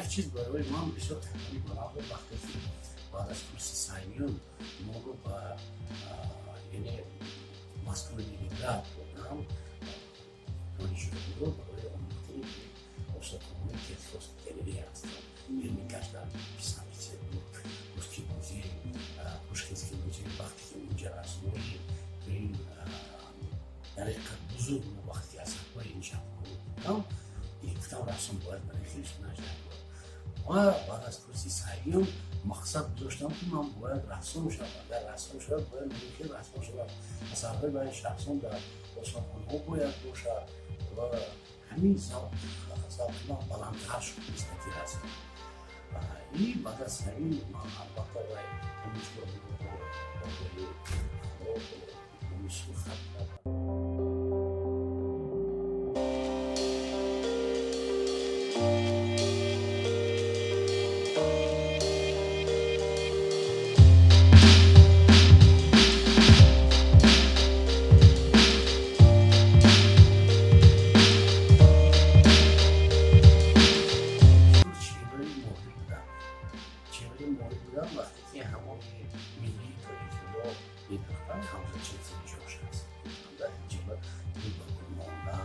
Як чиз барои ман бисёр такони баланд буд, вақте ки баъд аз курси сеюм моро ба, яъне, Москва, Ленинград додам, донишҷӯёнро барои омӯхтани осорхонаи Третьяковской галерея ҳастанд. Яъне гаштан Санкт-Петербург, Русский музей, Пушкинский музей. Вақте ки унҷа расмои ин дар ҳақиқат бузург, мо вақте ки асарҳои ин шаҳрҳо дидам, гуфтам, рассом бояд барои хеле шунаш. Ва баъд аз курси сеюм мақсад гузоштам, ки ман бояд рассом шавам. Агар рассом шавад, бояд хел рассом шавад, асарҳои барои шахсон дар осорхонаҳо бояд бошад. Ва ҳамин завқи ман баландтар шуд нисбати расм. И баъд аз ҳамин ман албатта вай омӯзгори сурхат кардам. Чеҳраи моҳир будам, чеҳраи моҳир будам. Вақте ки ҳамони миллии тоҷикиро мепухтам, ҳамза чизи ҷош аст, ҷиба монда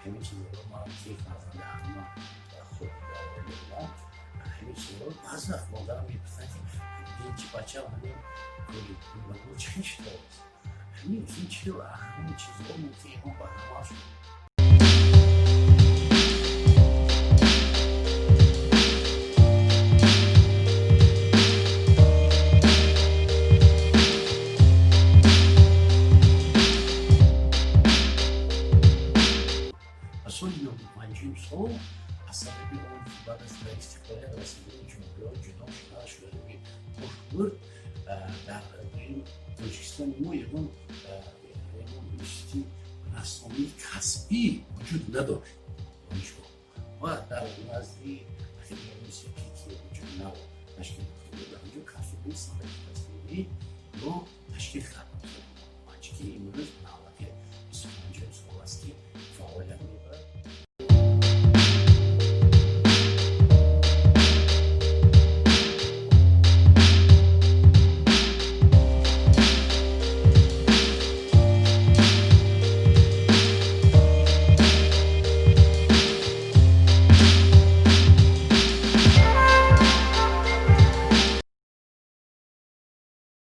ҳамин чизҳоро ман ки фарзанди ҳама худ будам, ҳамин чизҳоро баъзе вақт модарам мепурсад, ки ин чи бача, ҳамин кори гул чӣ хел шудааст, ҳамин ин чӣ, ҳамин чизҳо мумкин ягон барнома шуд. Ва соли 95-ум сол аз сабаби он ки баъд аз ба истиқлолият расидани ҷумҳуриҳо, ҷудо шудан, Шӯравӣ пош хӯрд, дар Тоҷикистони мо ягон институти рассомии касбӣ вуҷуд надошт, донишгоҳ. Ва дар назди Академияи мусиқӣ, ки вуҷуд нав ташкил ёфта буд, дар онҷо кафедраи санъати тасвириро ташкил кардам, ки имрӯз навбати 25 сол аст, ки фаъолият мебарад.